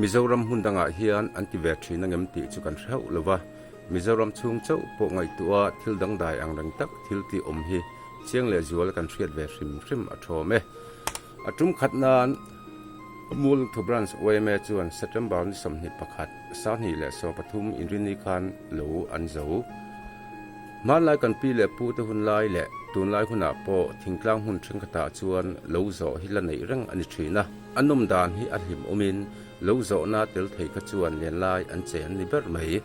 Mizoram hmun dangah hian an ti ve thin angem tih chu kan hre hauh lo va, Mizoram chhung chauh pawh ngaihtuah thil dangdai ang reng tak thil tih awm hi chiang leh zual kan hriat ve hrim hrim a thawm e. A tum khat nan Mualngthu Branch yma chuan September ni 21, 2013 inrinni khan lo an zo. Hmanlai kan pi leh pu te hun lai leh tunlai hunah pawh thingtlang hmun thenkhatah chuan lo zawh hi la neih reng a ni thin a. A nawm dan hi a hlim awmin lo zawhna tel thei kha chuan lenlai an chen ni ber mai.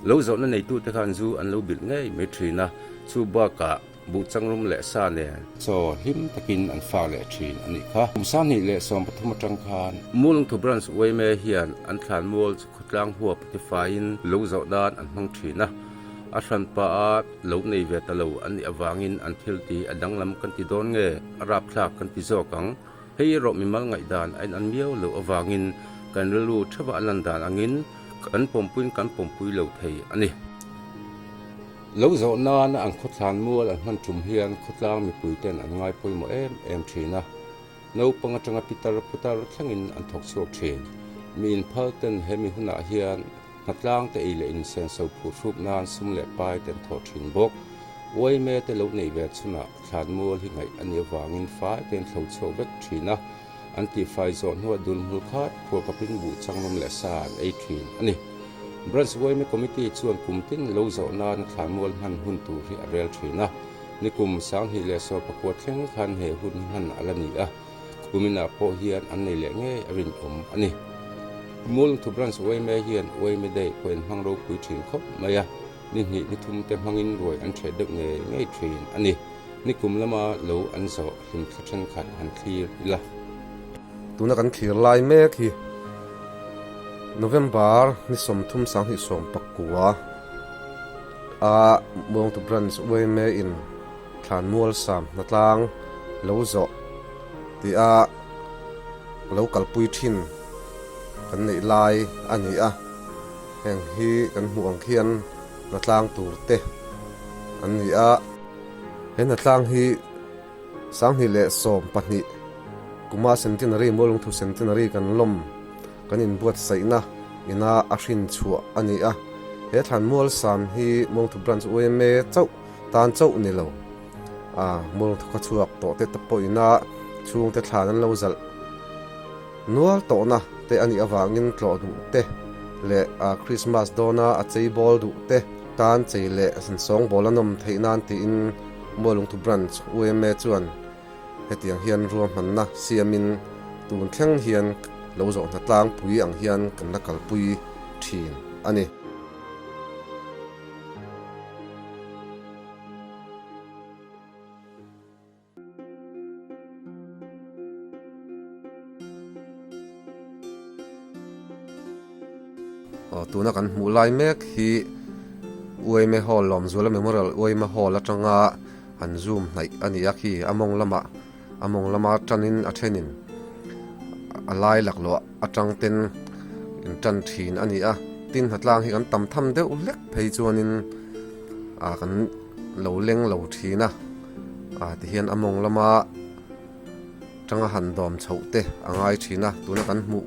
Lo zawhna neitute khan zu an lo bilh ngei mai thin a, chu bakah buh changrum leh sa nen chaw hlim takin an fak leh thin a nih kha. Kum 2013 atang khan Mualngthu Branch yma hian an thlan mual chu khawtlang huap tifaiin lo zawh nan an hmang thin a, a hran pah a lo nei ve ta lo an nih avangin an thil ti a danglam kan ti dawn nge a rapthlak kan ti zawk ang. Hei erawh mimal ngaihdan a inan miau loh avangin kan rilru theuha a lan dan angin kan pawmpuiin kan pawmpui lo thei a ni. Lo zawh nana an khawthlan mual an hman tum hian khawtlang mipuiten an ngai pawimawh em em thin a, naupang atanga pitar putar thlengin an thawk chhuak thin. Mi inphal ten he mi hunah hian hnatlang te ei leh insenso phur hruk nan sum leh pai te an thawh thin bawk. Uaime te lo neih ve chhunah thlan mual hi ngaih a nih avangin fai te an thlo chhuak vek thin a, an tihfai zawh hnuah dulhmul khat phuar kapin buh changrawm leh sa an ei thin a ni. Branch yma Committee chuan kum tin lo zawh nana thlanmual hman hun tur hi a rel thin a, nikum 2019 thleng khan he hun hi hman a la ni a, kuminah pawh hian an nei leh ngei a rinawm a ni. Mualngthu Branch yma hian yma Day pawh in hmang ropui thin khawp mai a, ni hnih ni thum te hmangin ruai an ṭheh deuh ngei ngei thin a ni. Nikum lama lo an zawh hlimthla thenkhat han thlir ila. Tuna kan thlir lai mek hi November ni 30 2019 a Muangtu Branch yma in Thlanmual Sam hnatlang lo zawh tih a lo kalpui thin kan neih lai a ni a. Heng hi kan hmuh ang khian hnatlang tur te an ni a. He hnatlang hi 2012 kuma Centenary Mualungthu Centenary kan lawm kan inbuatsaihna ina a hrin chhuah a ni a. He Thlanmual Sam hi Mualungthu Branch yma chauh tan chauh ni lo a, Mualungthu kha chhuak tawh te te pawh ina chhungte thlan an lo zalh Nual tawhna te a nih avangin tlawh duh te leh Krismas dawna a chei bawl duh te tan chei leh sawngbawl a nawm theih nan tiin Mualungthu Branch yma chuan hetiang hian ruahmanna siamin tun thleng hian lo zawhna tlangpui ang hian kan la kalpui thin a ni. Aw tuna kan hmuh lai mek hi Uaime Hall Lawmzuala Memorial Uaime Hall atanga han zoom hnaih a ni a khi a mawng lamah a mawng lama tanin a thenin a lai laklawh atang ten in tan thin a ni a tin hnatlang hi kan tam tham deuh hlek phei chuanin ah kan lo leng lo thin a ah tihian a mawng lama tanga han dawm chhoh te a ngai thin a tuna kan hmuh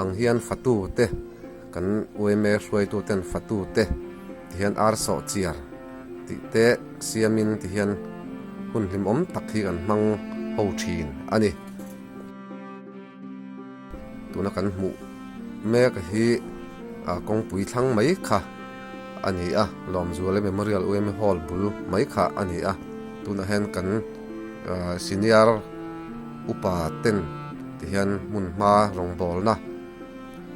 ang hian fatu te kan yma hruaitu ten fatu te tihian ar sawh chiar tih te siamin tihian hun hlimawm tak hi kan hmang ho thin a ni. Tuna kan hmuh mek hi kawngpui thlang mai kha a ni a, Lawmzuala Memorial UMA Hall bul mai kha a ni a, tunah hian kan senior upa ten tihian hmun hma rawngbawlna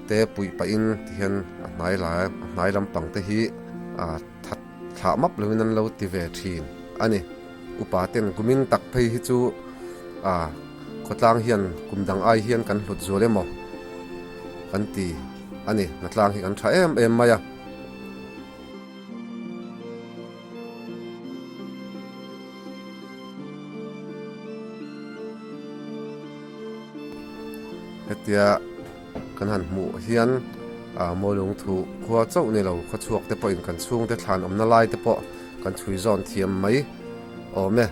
te puih pahin tihian a hnai lai a hnai lampang te hi that thlah map lovin an lo ti ve thin a ni. Upa ten kumin tak phei hi chu ah khawtlang hian kum dang ai hian kan hlut zual emaw kan ti a ni. Hnatlang hi kan tha em em mai a. Hetia kan han hmuh hian ah Mawlung thu khua chauh ni lo khawchhuak te pawhin kan chhungte thlan awmna lai te pawh kan chhui zawn thiam mai awm e.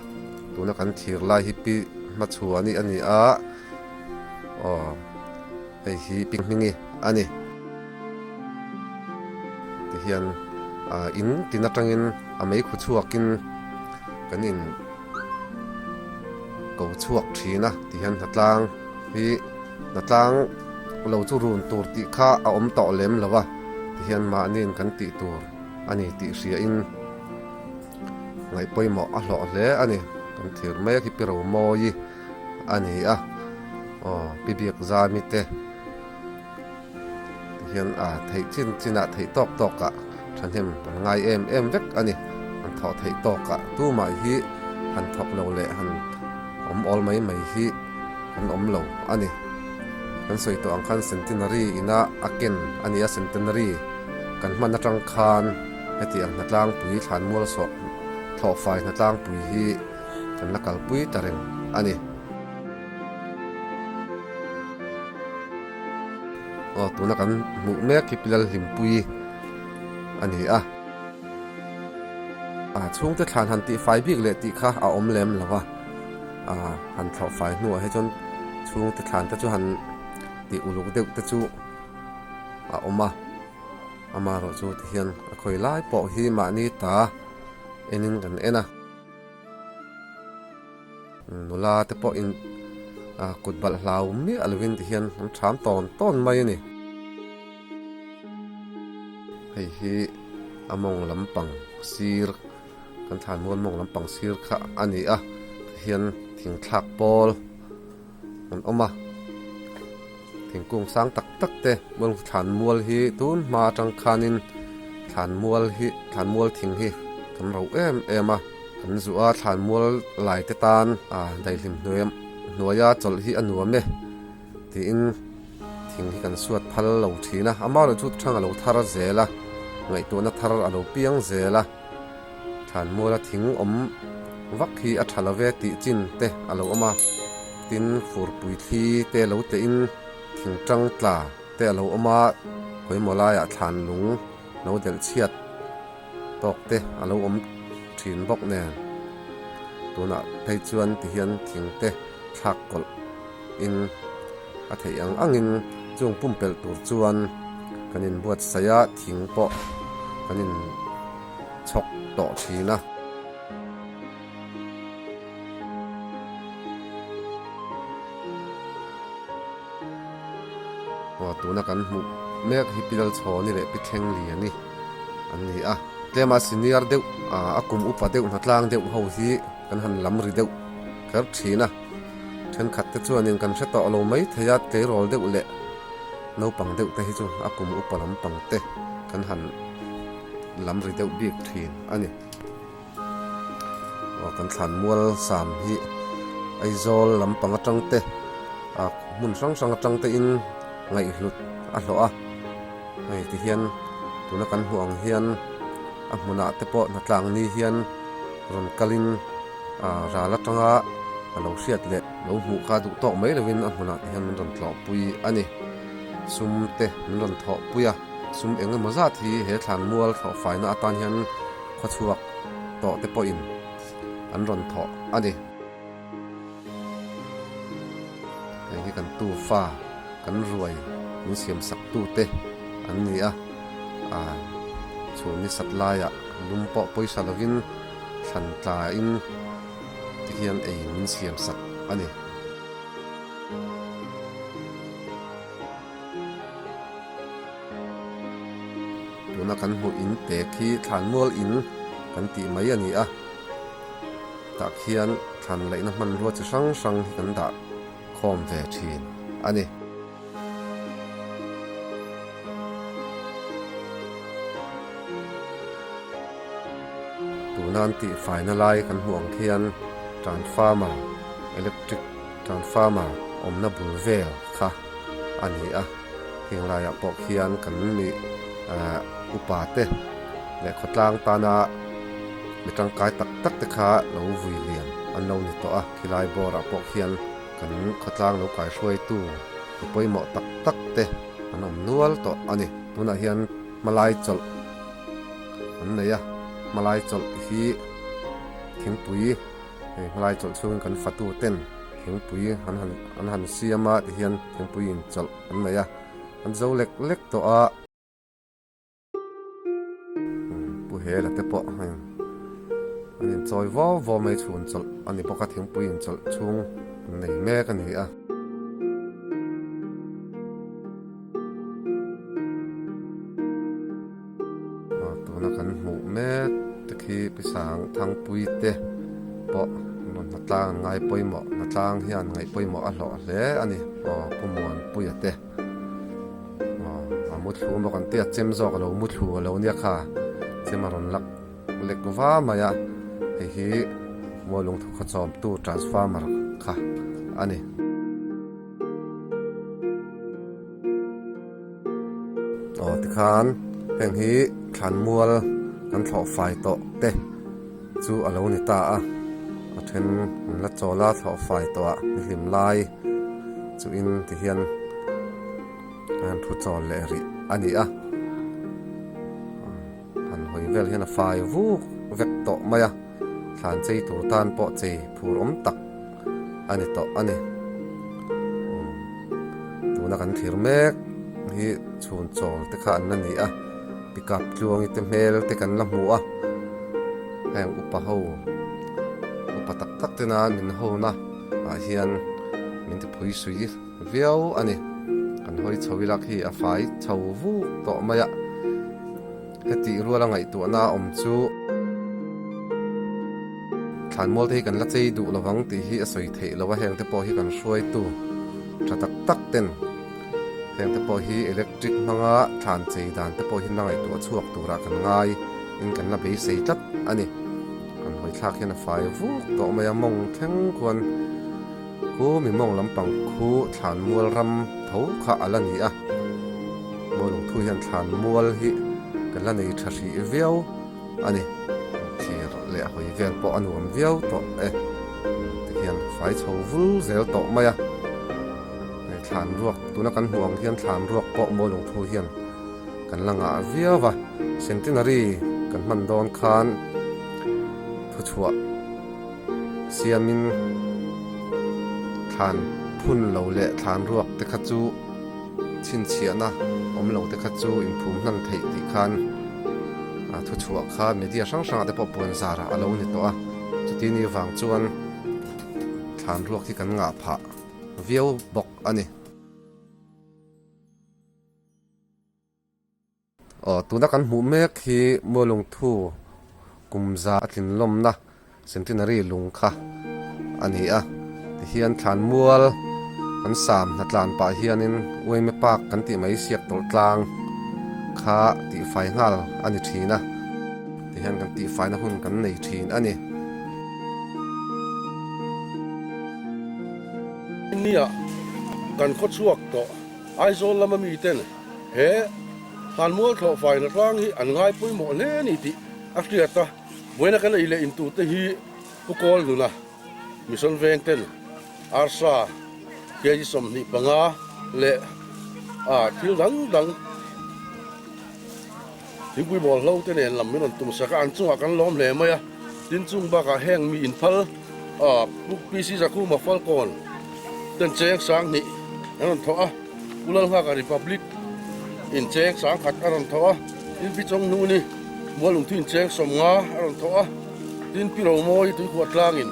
Tuna kan thlir lai hi pi hmachhuah a ni a ni a, aw hei hi pi hmingi. a ni. Tihian in tin atangin a meikhu chhuakin kan in ko chhuak thin a tihian hnatlang hi hnatlang lo chu run tur tih kha a awm tawh lem lo a tihian mahniin kan tih tur a ni tih hriain ngaih pawimawh a hlawh hle a ni kan thir mek hi pi Romawi a ni a aw pi Biakzami te. Tihian a theih chin chinah theih tawk tawkah thahnem an ngai em em vek a ni. An thawh theih tawkah tumah hi han thawk lo leh han awm awl mai mai hi an awm lo a ni. Kan sawi tawh ang khan Centenary ina a ken a ni a, Centenary kan hman atang khan heti ang hnatlangpui thlanmual sawh thlawhfai hnatlangpui hi kan la kalpui ta reng a ni. Aw tuna kan hmuh mek hi Pilal Hlimpui a ni a. A chhungte thlan han tih fai bik leh tih kha a awm lem lo va, a han thlawh fai hnuah hi chuan chhungte thlan te chu han tih uluk deuh te chu a awm a. Amaherawhchu tihian a khawi lai pawh hi mahni ta enin kan en a. Nula te pawhin kut balh hlau miah lovin ti hian an ṭham tawn tawn mai a ni. Hei hi a mawng lampang sir kan thlan mual mawng lampang sir kha a ni a tihian thing thlak pawl an awm a thingkung sang tak tak te thlan mual hi tun hma atang khanin thlan mual hi thlan mual thing hi kan ro em em a kan zuh a thlan mual lai te tan ah daihlim hnuai hnuaia chawlh hi a nuam e tiin thing hi kan suat phal lo thin a amaherawhchu chu thang a lo thar zel a ngaihtuahna thar a lo piang zel a. Thlanmuala thing awm vak hi a tha lo ve tih chin te a lo awm a, tin furpui thli te lo teh in thing tang tla te a lo awm a, khawimaw laiah thlan lung lo delh chhiat tawk te a lo awm thin bawk nen tunah phei chuan tihian thing te thlak kawlh in a theih ang angin chung pumpelh tur chuan kan inbuatsaih a, thing pawh kan in chhawk tawh thin a. Aw tuna kan hmuh mek hi Pi Lalchhawni leh Pi Thlengli an ni a, tlema senior deuh a kum upa deuh hnatlang deuh ho hi kan han lam ri deuh kher thin a. Thenkhat te chuanin kan hre tawh lo mai thei a, tleirawl deuh leh naupang deuh te hi chu a kum upa lampang te kan han lam ri deuh bik thin a ni. Aw kan thlan mual sam hi Aizawl lampang atang te ah hmun hrang hrang atang te in ngaihhlut a hlawh a, hei ti hian tuna kan hmuh ang hian a hmunah te pawh hnatlang ni hian rawn kalin Ah ral atanga a lo hriat leh lo hmuh kha duh tawk mai lovin a hmunah te hian min rawn tlawhpui a ni. Sum te min rawn thawhpui a, sum eng emaw zat hi he thlanmual thlawhfaina atan hian khawchhuak tawh te pawhin an rawn thawh a ni. Heng hi kan tufa, kan ruai min siam sak tute an ni a, ah chhun ni sat laiah lum pawh pawisa lovin thlan tlain tihian ei min siam sak a ni. Tuna kan hmuh in tek hi thlanmual in kan tih mai a ni a, tah khian thlan laihna hmanrua chi hrang hrang hi kan dah khawm ve thin a ni. Tuna an tihfaina lai kan hmuh ang khian transformer electric transformer awmna bul vel kha a ni a, heng laiah pawh khian kan mi eh upa te leh khawtlang tana mi tangkai tak tak te kha lo vui lian an lo ni tawh a, khilai bawrah pawh khian kan khawtlang lo kaihruaitu mi pawimawh tak tak te an awm nual tawh a ni. Tunah hian hmalai chawlh an nei a, hmalai chawlh hi thingpui hei hmalai chawlh chhungin kan fatu ten thingpui an han an han siam a tihian thingpui in chawlh an nei a. an zo lek lek tawh a. Pu Hela te pawh hei an inchawi vau vau mai chhun chawlh a ni bawk a, thingpui inchawlh chhung nei mek a ni a. Tuna kan hmuh mek te khi Pisang Thangpui te pawh rawn hnatlang an ngai pawimawh, hnatlang hian ngaih pawimawh a hlawh hle a ni. Aw Pu Muanpuia te. Aw a mu thlu maw kan tia chem zawk a lo mu thlu a lo nia kha chem a rawn lak lek va mai a hei hi mualung thu khaw chawmtu transformer kha a ni. Aw tikhan heng hi thlanmual kan thlawh fai tawh te chu a lo ni ta a a then an la chawl a thlawh fai tawh ah ni hlim lai chu in ti hian an thu chawl leh rih a ni a han hawi vel hian a fai vuk vek tawh mai a thlan chei tur tan pawh chei phur awm tak a ni tawh a ni tuna kan thlir mek hi chhun chawl te kha an la ni a pickup tluangi te hmel te kan la hmu a heng upa ho upa tak tak tena min ho na ah hian min ti phui sui viau a ni kan hawi chho ila khi a fai chho vuk tawh mai a heti ruala ngaihtuahna a awm chu thlanmual te hi kan la chei duh lovang tih hi a sawi theih lo a heng te pawh hi kan hruaitu tha tak tak ten heng te pawh hi electric hmanga thlan chei dan te pawh hi la ngaihtuah chhuak turah kan ngai in kan la beisei tlat a ni kan hawi thlak hian a fai vuk tawh mai a mawng thleng khuan Khu mi mawng lampang khu thlanmual ram tho kha a la ni a, Mualungthu hian thlanmual hi kan la nei tha hrih viau a ni. Thlir leh hawi vel pawh a nuam viau tawh e. Tihian fai chho vul zel tawh mai a, hei thlanruak tuna kan hmuh ang hian thlanruak pawh Mualungthu hian kan la ngah viau a, Centenary kan hman dawn khan thuchhuah. Siamin thlan phun lo leh thlan ruak te kha chu chhinchhiahna awm lo te kha chu inphum hnan theih tih khan a thuchhuah kha media hrang hrangah te pawh puan zarah a lo ni tawh a, chuti ni vang chuan thlan ruak hi kan ngah phah viau bawk a ni. Aw, tuna kan hmuh mek hi Mualungthu kum za a tlinlawmna Centenary lung kha a ni a. Tihian thlanmual kan sam hnatlan pah hianin Uaime Park kan tih mai siak tawlh tlang kha tihfai nghal a ni thin a. Tihian kan tihfaina hun kan nei thin a ni. Nia, kan khawchhuak tawh Aizawl lama miten He Thlanmual thlawhfaina tlang hi an ngai pawimawh hle a ni tih a hriat a, buaina kan ei leh intute hi Pu Kawl nuna Mission veng ten arsa kg 25 leh a thil dang dang thingpui bawl hlo te nen lam min rawn tum sak a, an chungah kan lawm hle mai a, tin chung bakah heng mi inphal a Pu PC Zakhuma Falkawn ten cheng 2000 an rawn thawh a. Pu Lalnghaka Republic incheng 1000 a rawn thawh a, tin Pi Chawngnuni Mualungthu incheng 50 a rawn thawh a, tin Pi Romawi Tuikhuah tlangin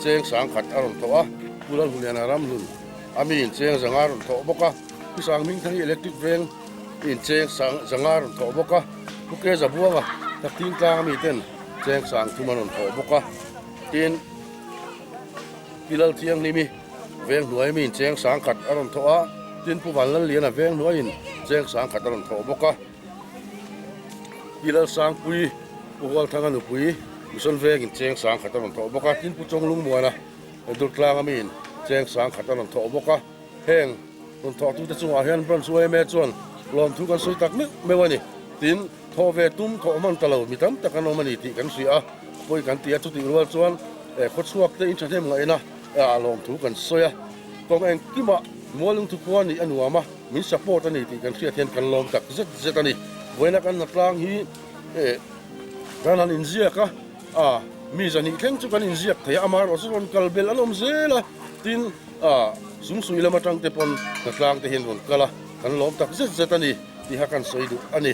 cheng 1000 a rawn thawh a, Pu Lalhuliana Ramhlun a mi incheng 500 a rawn thawh bawk a, Pi Sangmingthangi Electric Veng incheng 500 a rawn thawh bawk a, Pu Ke Zabuanga Thakthing tlang a mi ten cheng 3000 an rawn thawh bawk a, tin Pi Lalthianghlimi. Veng hnuai miin cheng 1000 a rawn thawh a, tin Pu Vanlalliana veng hnuaiin cheng 1000 a rawn thawh bawk a. Pi Lalsangpui, Pu Hualthanga nupui Mission vengin cheng 1000 a rawn thawh bawk a, tin Pu Chawnglungmuana Durtlanga miin cheng 1000 a rawn thawh bawk a. Heng rawn thawhtute chungah hian Branch yma chuan lawmthu kan sawi tak meuh meuh a ni. Tin, thawh ve tum thawh hman ta lo mi tam tak an awm a ni tih kan hria a, pawi kan ti a, chutih rual chuan khawchhuakte inthahnem ngaihna, A lawmthu kan sawi a, kawng engkimah Mualungthu khua nih a nuam a, min support a ni tih kan hriat hian kan lawm tak zet zet a ni. Vawiina kan hnatlang hi kan han inziak a, a mi zahnih thleng chu kan inziak thei a, amaherawhchu rawn kal belh an awm zel a, tin sumsui lam atang te pawn hnatlang te hian rawn kal a. Kan lawm tak zet zet a ni tiha kan sawi duh a ni.